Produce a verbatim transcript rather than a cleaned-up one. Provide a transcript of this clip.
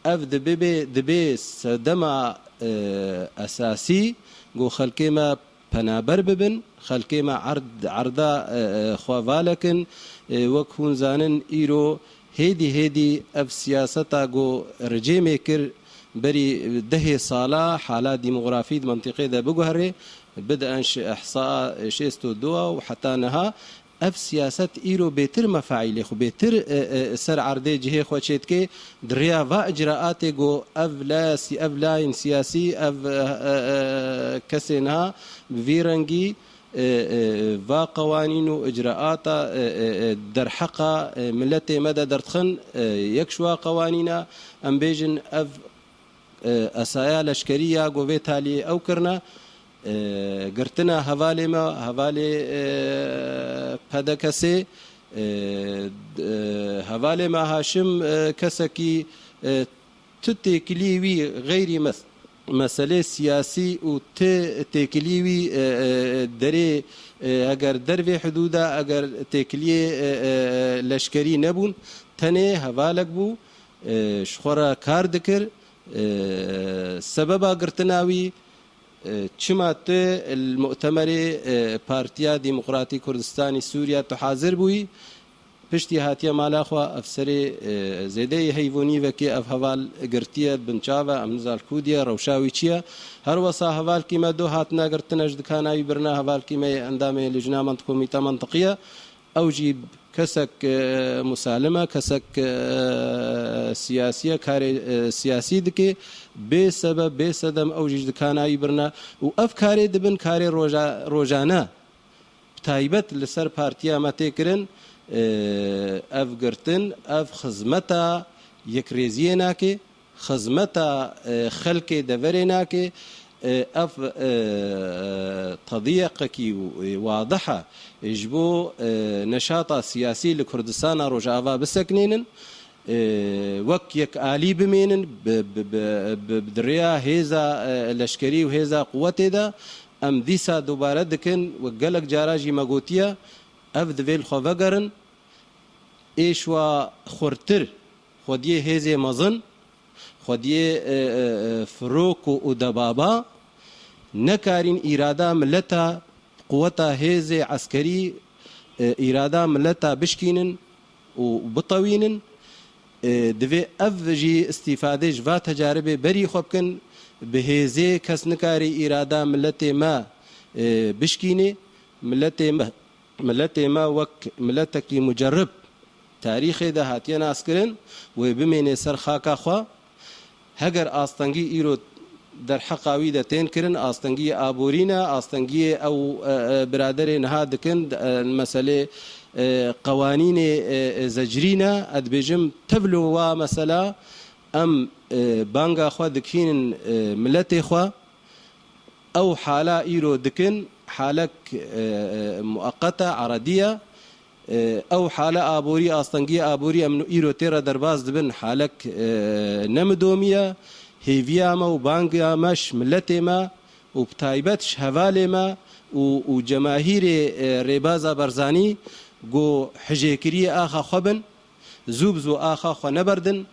Ev dibe bê, dibê sedema, e, esasî ku xelkê me penaber bibin, xelkê me erd, erda, e, e, xwe valekin. E, wek hûn zanin, îro hêdî hêdî ev siyaseta ku ricêmê kir berî dehê sala hala demografî di mintîqê de biguherê, bide en şi-, ihsa şêst û du û heta niha, ev siyaset îro bêtir mefaîlê xwe, bêtir, e, e, ser erdê cihê xwe çêdike, di rêya va icraatê ku ev laya sî-, ev layên siyasî, ev, e, e, e, kesê niha bi vî rengî, e, e, va qewanîn û icraata, e, e, e, derheqa, e, miletê me de derdixin, e, yek ji wa qewanîna, em bêjin ev, e, esaya leşkerî ya ku vê taliyê ew kirine, e, girtina hevalê me, hevalê, e, P D K S'ê, e, d-, e, hevalê me Haşim, e, kesekî, e, tu têkiliyê wî xeyrî mes-, meselê siyasî û tu têkiliyê wî, e, e, derê, e, eger dervê hidûda, eger têkiliyê, e, e, leşkerî nebûn, tenê hevalek bû, e, ji xwe re kar dikir. E, sebeba girtina wî, e, çima tu li mu'temerê, e, Partiya Demokratîk Kurdistanî Sûriya tu hazir bûyî? Piştî hatiye mala xwe, ev serê, e, zêdeyê heyvonî vekê ev heval girtiye, binçav e, em nizan li ku diye, rewşa wî çi ye. Her wesa hevalkî me du hatine girtine, ji dikana wî birine, hevalkî me yê endamê Lijna Mant-, Komîta Mantiqiye. Ew jî kesek, e, musalim e, kesek, e, siyasî ye, karê, e, siyasî dike. Bê sebeb, bê sedem ew jî ji dikana wî birine. Û ev karê dibin karê roja-, rojane. Bi taybet li ser partiya me tê kirin, e, ev girtin, ev xizmeta yekrêziyê nake, xizmeta, e, xelkê deverê nake. E, ev, e, tedîyeqekî, e, wadih e, e, ji bo, e, neşata siyasî li Kurdistana Rojava biseknênin, e, wek yek alî bimênin, bi, bi, bi, bi, bi di rêya hêza, e, leşkerî û hêza quwetê de, em dîsa dubare dikin, wek gelek cara jî me gotiye, ev divê li xwe vegerin, êşwa xurtir, xwediyê hêzê mezin, xwediyê, e, e, e, firok û, û debaba, nekarîn îrada mileta, quweta hêzê eskerî, e, îrada mileta bişkînin û bitewînin. E, divê ev jî îstîfadê ji va tecaribê berî xwe bikin. Bi hêzê kes nikarî îrada miletê me, e, bişkînê. Miletê me, miletê me wek miletekî mucerib tarîxê de hatiye naskirin, wê bimênê ser xaka xwe. Heger astengî îro derheqa wî de tên kirin, astengiyê aborî ne, astengiyê ew, e, e, biraderê niha dikin, e, meselê, e, qewanînê, e, e, zecrî ne. Ez dibêjim, tevlo wa mesela, em, e, banga xwe dikînin, e, miletê xwe. Ew hala îro dikin, halek, e, e, mueqet e, eredî ye. E, ew hale aborî, astengiyê aborî em îro tê re derbas dibin, halek, e, ne midomî ye. Hêviya me û banga me ji miletê me û bi taybet ji hevalê me û, û cemahîrê, e, Rêbaza Barzanî ku hijêkiriyê axa xwe bin, zû bi zû axa xwe neberdin.